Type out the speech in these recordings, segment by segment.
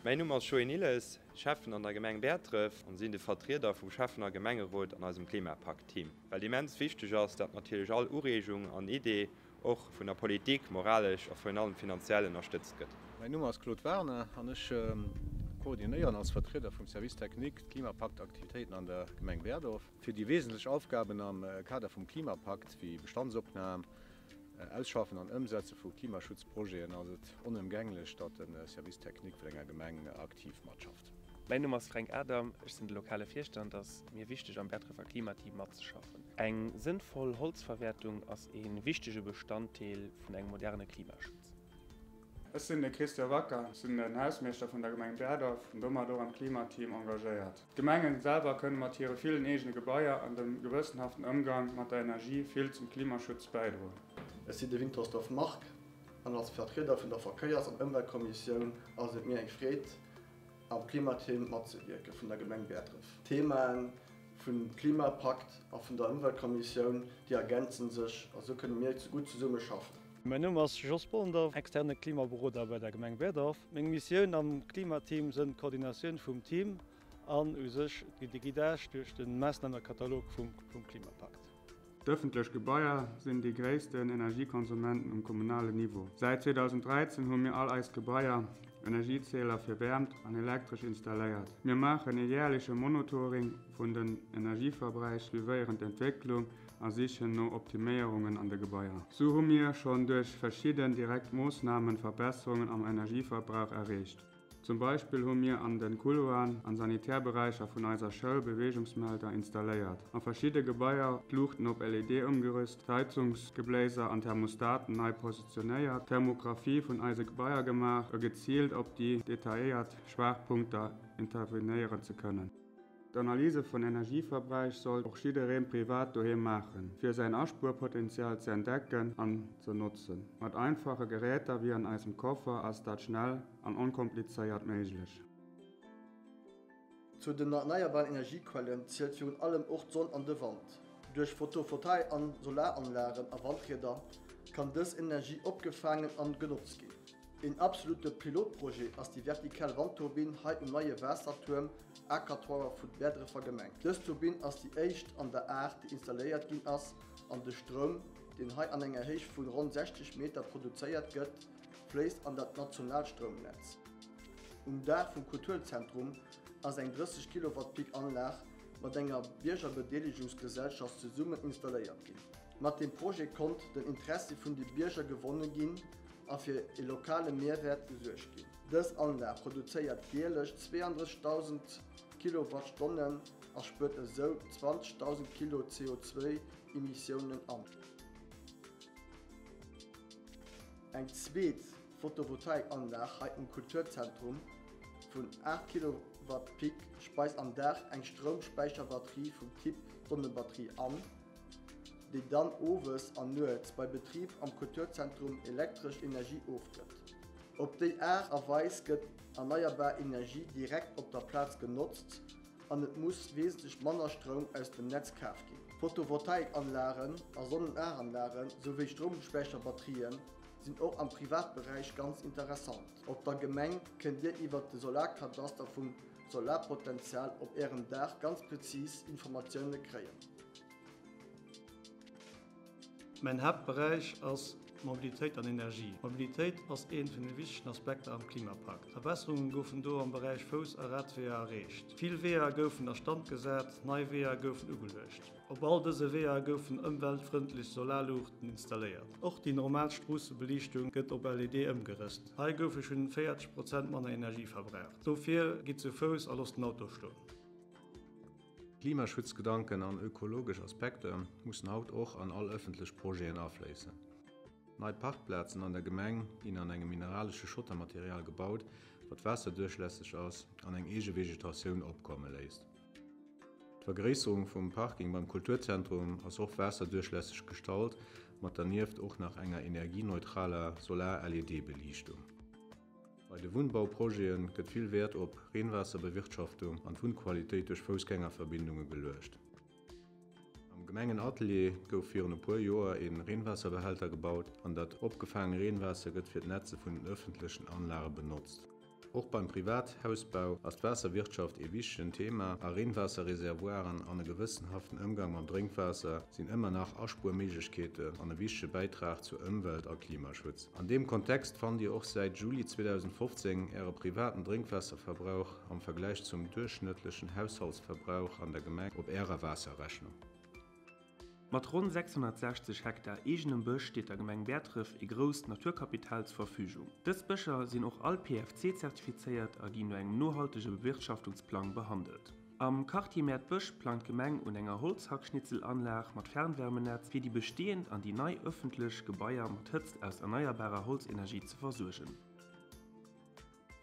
Mäin Numm ass Joé Nilles, Schäffen an der Gemeng Bäertref an sinn de Vertrieder vum Schäffen a Gemengerot an eisem Klimapakt-Team. Well immens wichteg ass, dat natierlech all Ureegung an Idee och vun der Politik moralesch a virun allem finanziell ënnerstëtzt gëtt. Mäin Numm ass Claude Werner an ech koordinéieren als Vertrieder vum Service Technique d'Klimapakt-Aktivitéiten an der Gemeng Berdorf. Fir déi wesentlech Aufgaben am Kader vum Klimapakt, wéi Bestandsopnam, Ausschaffen an Ëmsetze vu Klimaschutzprojeten, ass et onëmgänglech, datt de Service Technique vun enger Gemeng aktiv matschafft. Mäin Numm ass Fränk Adam, ech sinn de lokale Virstand. Ass mir wichteg am Bäertrëffer Klimateam matzeschaffen. Eng sënnvoll Holzverwäertung ass ee wichtege Bestanddeel vun engem moderne Klimaschutz. Ech sinn de Christian Wacker, sinn den Hausmeeschter vun der Gemeng Berdorf an domat och am Klimateam engagéiert. D'Gemengen selwer kënne mat hire villen eegene Gebaier an dem gewëssenhaften Ëmgang mat der Energie vill zum Klimaschutz bäidroen. Ech sinn de Wintersdorf Marc an als Vertrieder vun der Verkéiers an Ëmweltkommissioun ass et mir eng Freed am Klimateam matzewierke vun der Gemeng Bäertref. D'Themaen vum Klimapakt a vun der Ëmweltkommissioun, déi ergänzen sech a sou kënne mir gutt zesumme schaffen. Mäin Numm ass Jos Bollendorf, externe Klimaberoder bei der Gemeng Berdorf. Meng Missioun am Klimateam sënn d'Koordinatioun vum Team an u sech de Guidage duerch de Maassnamekatalog vum Klimapakt. D'ëffentlech Gebaier sinn déi gréissten Energiekonsumenten um kommunalen Niveau. Säit 2013 hu mir all eis Gebaier Energiezähler fir Wäermt an Elektresch installéiert. Mir maachen ee järleche Monotoring vun den Energieverbräich, suivéieren d'Entwécklung a sichen no Optiméierungen an de Gebaier. Sou hu mir schonn duerch verschidden direkt Moossnamen Verbesserungen am Energieverbrauch erreecht. Zum Beispill hu mir an de Couloiren an Sanitärberäicher vun eiser Schoul Beweegungsmelder installéiert, a verschidde Gebaier d'Luuchten op LED ëmgerüst, d'Heizungsgebléiser an Thermostaten nei positionéiert, Thermographie vun eise Gebaier gemaach, e geziilt op déi detailléiert Schwaachpunkter intervenéieren ze kënnen. D'Analyse vun Energieverbräich sollt och jiddereen privat doheem maachen, fir säin Aspuerpotenzial ze entdecken an ze notzen. Mat einfache Geräter wéi an eisem Koffer ass dat schnell an onkomplizéiert méiglech. Zu den erneierbaren Energiequellen zielt virun allem och d'Sonn an de Wand. Duerch Photovoltaik an Solaranlagen a Wandrieder kann dës Energie opgefaangen an genotzt ginn. Een absolute Pilotprojet ass déi vertikal Wandturbinn hei um neie Waassertuerm Akertower vun Bäerdrefer Gemeng. Dës Turbinn ass déi éischt an der Aart déi installéiert ginn ass an de Stroum, deen hei an enger Héicht vun ronn 60 Meter produzéiert gëtt, fléisst an dat nationaalt Stroumnetz. Um Daach vum Kulturzentrum ass eng 30 Kilowatt Peak Anlag mat enger Biergerbedeelegungsgesellschaft zesummen installéiert ginn. Mat dem Projet konnt den Interessi vun de Bierger gewonne ginn a fir e lokale Mehrwäert gesuergt ginn. Dës Anlag produzéiert jäerlech 32.000 Kilowattstonnen a spuert esou 20.000 Kilo CO2-Emissiounen an. Eng zweet Photovoltaikanlag hei um Kulturzentrum vun 8 Kilowatt Peak speist am Dag eng Stroumspäicherbatterie vum Typ Sonnebatterie an. déi dann owes an nuets bei Betrib am Kulturzentrum elektresch Energie ofgëtt. Op déi Aart a Weis gëtt erneierbar Energie direkt op der Plaz genotzt an et muss wesentlech manner Stroum aus dem Netz kaf ginn. Photovoltaikanlagen a Sonnenaranlage souwéi Stroumspäicherbatterië sinn och am Privatberäich ganz interessant. Op der Gemeng kënnt Dir iwwert de Solarkadaster vum Solarpotenzial op Ärem Daach ganz prezis Informatioune kréien. Mäin Haaptberäich ass Mobilitéit an Energie. Mobilitéit ass een vun de wichtegen Aspekter am Klimapakt. Verbesserungen goufen do am Beräich Fouss a Radweeër erreecht. Vill Weeër goufen a Stand gesat, nei Weeër goufen ugeluecht. Op all dëse Weeër goufen ëmweltfrëndlech Solarluuchten installéiert. Och déi normal Stroossebeliichtung gëtt op LED ëmgerëst. Hei goufe schonn 40 Prozent manner Energie verbraucht. Dofir gitt zu Fouss a loosst den Auto stoen. Klimaschutzgedanken an ökologesch Aspekter mussen haut och an all ëffentlech Projeten afléissen. Nei Parkplazen an der Gemeng ginn an engem mineralesche Schottermaterial gebaut, wat waasserduerchlässeg ass an eng eege Vegetatioun opkomme léisst. D'Vergréisserung vum Parking beim Kulturzentrum ass och waasserduerchlässeg gestalt, mat dernieft och nach enger energieneutraler Solar-LED-Beliichtung. Bei de Wunnbauprojete gëtt vill Wäert op Reenwaasserbewirtschaftung an d'Wunnqualitéit duerch Foussgängerverbindunge geluecht. Am Gemengenatelier gouf virun e puer Joer ee Reenwaasserbehälter gebaut an dat opgefaange Reenwaasser gëtt fir d'Netze vun den ëffentlechen Anlage benotzt. Och beim Privathausbau ass d'Waasserwirtschaft ee wichtegen Thema a Reenwaasserreservoiren an e gewëssenhaften Ëmgang mam Drénkwaasser sinn ëmmer nach Aspuerméiglechkeeten an e wichtege Bäitrag zu Ëmwelt a Klimaschutz. An deem Kontext fannt Dir och säit Juli 2015 Äre privaten Drénkwaasserverbrauch am Vergläich zum duerchschnëttlechen Haushaltsverbrauch an der Gemeng op Ärer Waasserrechnung. Mat ronn 660 Hektar eegenem Bësch steet der Gemeng Bäertref ee grousst Naturkapital zur Verfügung. Dës Bëscher sinn och all PEFC-zertifizéiert a ginn no engem nohaltege Bewirtschaftungsplang behandelt. Am Quartier Mäertbësch plangt d'Gemeng un enger Holzhackschnitzelanlag mat Fernwärmenetz, fir déi bestehend an déi nei ëffentlech Gebaier mat Hëtzt aus erneierbarer Holzenergie ze versuergen.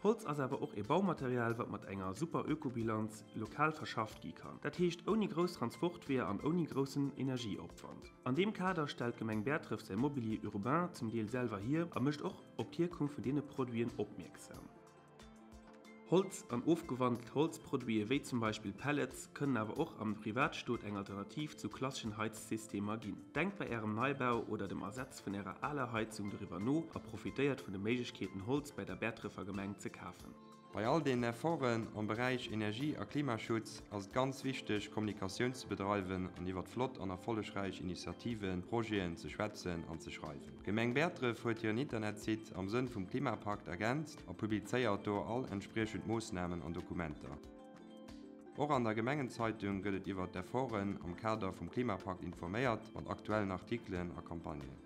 Holz ass awer och e Baumaterial, wat mat enger super Ökobilanz lokal verschafft gi kann, dat heescht ouni grouss Transportweeër an ouni groussen Energieopwand. An deem Kader stellt d'Gemeng Bäertref säi Mobilier urbain zum Deel selwer hier a mécht och op d'Hierkunft vun deene Produiten opmierksam. Holz an ofgewandelt Holzproduite wéi zum Beispill Pellets kënnen awer och am Privatstot eng Alternativ zu klasseschen Heizsystemer ginn. Denkt bei Ärem Neibau oder dem Ersetz vun Ärer aler Heizung doriwwer no a profitéiert vun de Méiglechkeeten Holz bei der Bäertrëffer Gemeng ze kafen. Bei all deenen Efforten am Beräich Energie a Klimaschutz ass et ganz wichteg, Kommunikatioun ze bedreiwen an iwwert flott an erfollegräich Initiativen, Projeten ze schwätzen an ze schreiwen. D'Gemeng Bäertref huet hiren Internetsite am Sënn vum Klimapakt ergänzt a publizéiert do all entspriechend Moossnamen an Dokumenter. Och an der Gemengenzeitung gëtt et iwwer d'Efforten am Kader vum Klimapakt informéiert, mat aktuellen Artikelen a Campagnen.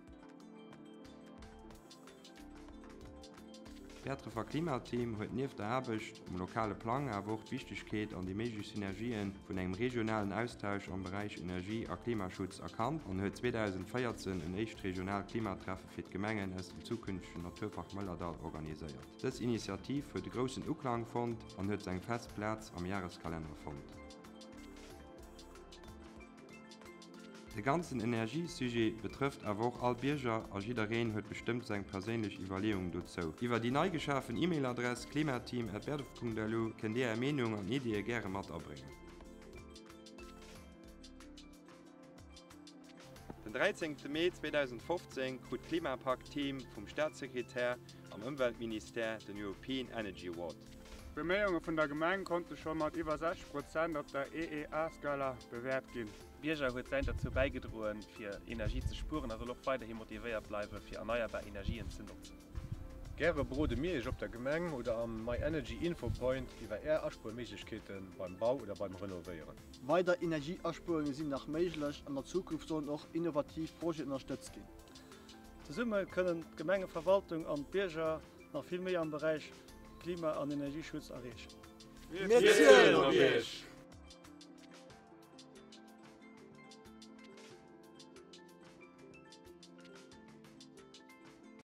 D'Bäertrëffer Klimateam huet nieft der Aarbecht um lokale Plang awer och d'Wichtegkeet an déi méiglech Synergië vun engem regionalen Austausch am Beräich Energie a Klimaschutz erkannt an huet 2014 en éischt regionaalt Klimatreffe fir d'Gemengen aus dem zukünftegen Naturpark Mëllerdall organiséiert. Dës Initiativ huet e groussen Uklang fonnt an huet seng fest Plaz am Jareskalenner fonnt. De ganzen Energiesujet betrëfft awer och all Bierger a jiddereen huet bestëmmt seng perséinlech Iwwerleeungen dozou. Iwwer déi nei geschafen E-Mail-Adress klimateam@berdorf.lu kënnt Dir Är Meenung an Iddie gäre mat abréngen. Den 13 Mee 2015 krut d'Klimapakt-Team vum Staatssekretär am Ëmweltministère den European Energy Award. D'Beméiunge vun der Gemeng konnte scho mat iwwer 60 Prozent op der EEA-Skala bewäert ginn. Bierger huet säin derzou bäigedroen, fir Energie ze spueren a soll och weiderhi motivéiert bleiwe fir erneierbar Energien ze notzen. Gäre berode mir Iech op der Gemeng oder am myenergy Infopoint iwwer Är Aspuerméiglechkeete beim Bau oder beim Renovéieren. Weider Energieaspuerunge sinn nach méiglech. An der Zukunft sollen och innovativ Projeten ënnerstëtzt ginn. Zesumme kënnen d'Gemengeverwaltung an d'Bierger nach vill méi am Beräich Klima an Energieschutz erreechen. Mir zielen op Iech!